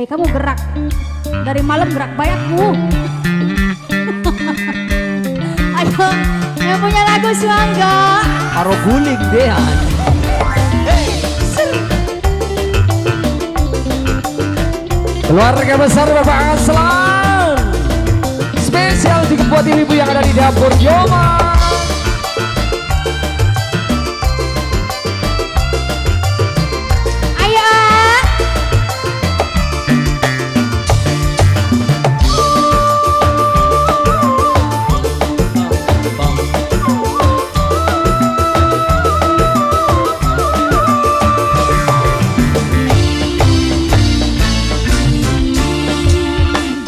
Kamu gerak dari malam, gerak bayakmu. Ayo, yang punya lagu Suangga. Karo guling deh. Keluarga besar Bapak Aslan. Spesial juga buat ibu yang ada di dapur Yoma. Ayo.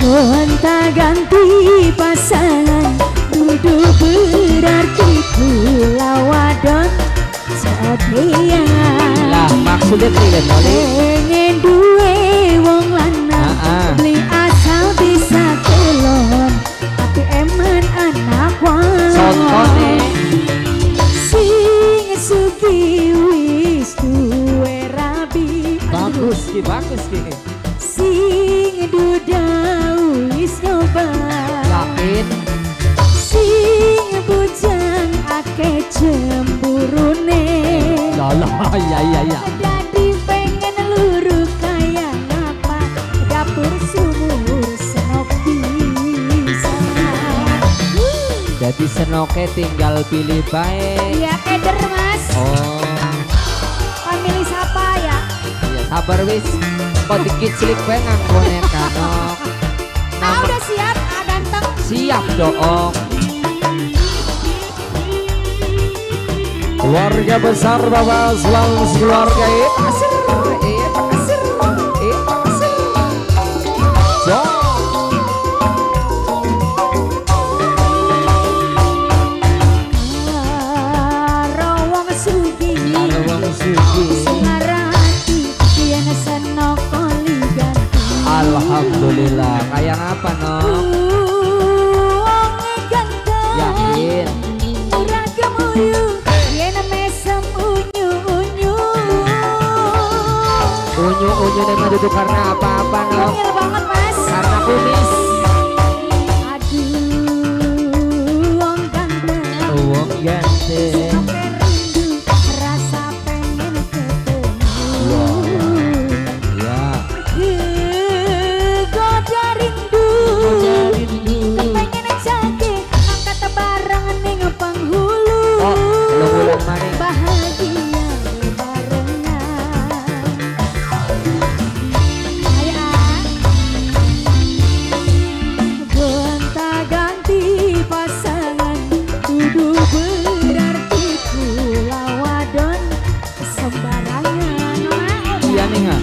Gonta-ganti pasangan duduk berarti kula wadon setia. Lah, maksudnya priwen Noli? Pengen duwe wong lanang, beli asal bisa kelon, tapi eman anak wadon. Contone sing sugih wis duwe rabi. Bagus ki, bagus ki. Sing duda wis nyoba. Yakin. Sing bujang akeh cemburune. Lah iya iya iya. Dadi pengen luru kaya ngapa, dapur sumur senok bisa. Jadi senoke tinggal pilih baik. Iya, keder mas. Oh. Pamilih siapa ya? Iya, sabar wis. Kok dikit cilik bae nganggone kanok. Ah, udah siap, ah ganteng. Siap dong. Keluarga besar Bapak Aslan keluarga pasir pasir pasir. Jo. Karo wong sugih. Karo wong sugih. Singarati yen senok koli ganti. Alhamdulillah. Kayak apa no? Wong ganteng. Yakin. Murah gemuyu yen mesem unyu-unyu. Unyu-unyu nek duduk karena apa-apa no? Mungil banget mas. Karena kumis. Aduh, wong ganteng. Wong ganteng. Sampai rindu rasa pengen ketemu. Ya. Kegoda rindu. Kepengen jake angkat bareng ning penghulu. Oh, 3 bulan maning. Bahagia bebarengan. Ayo ah. Gonta-ganti pasangan dudu berarti kula wadon sembarangan. Iya nih nggak?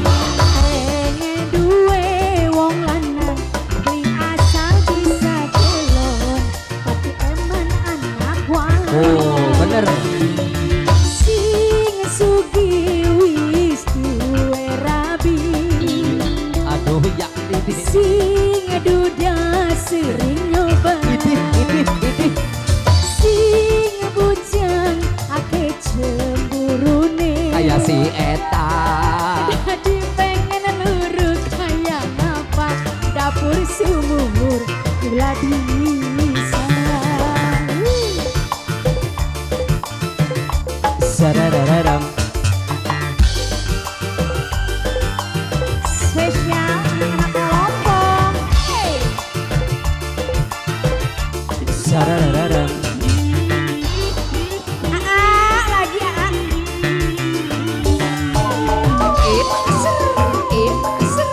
Pengen duwe wong lanang, beli asal bisa kelon, tapi eman anak wadon. Oh, bener. Sing sugih wis duwe rabi. Aduh, ya ini. Sing duda sering nyoba. Idih, idih, idih. Sing bujang akeh cemburune. Kayak si Eta. Dadi pengen luru kaya ngapa, dapur sumur kula bisa. Sarararam. Spesial anak-anak kelompok. Hey. Sarararam. Aa, lagi aa. Pasir, pasir, pasir.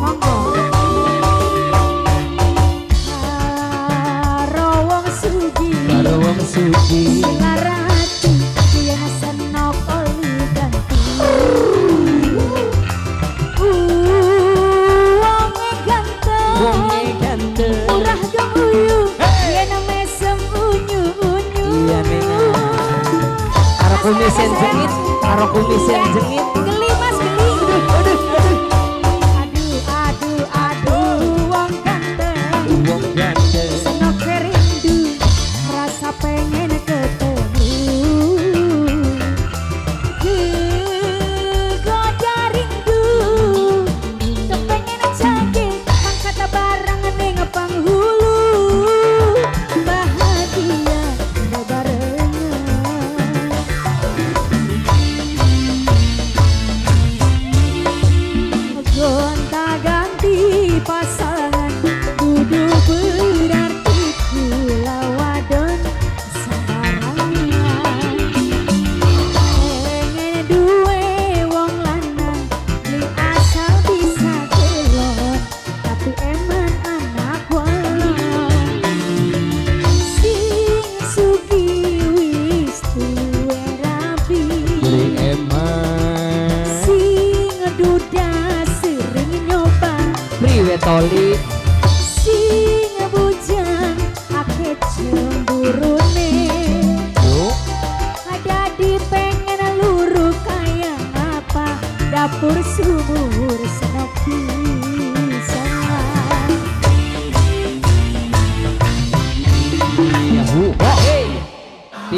Monggo. Karo wong sugih. Karo wong sugih. Ngarati yen senok oli ganti. Wong ganteng. Wonge ganteng. Murah gemuyu yen mesem unyu-unyu. Iya nih. Karo kumisen jengit, karo kumisen jengit. Geli mas, geli. Aduh, aduh. Aduh, aduh, aduh, wong ganteng. Wong ganteng. Senok rindu rasa pengen ketemu. Toli. Sing bujang akeh cemburune. Yuk. Ada di pengen luru kaya apa, dapur sumur senopi.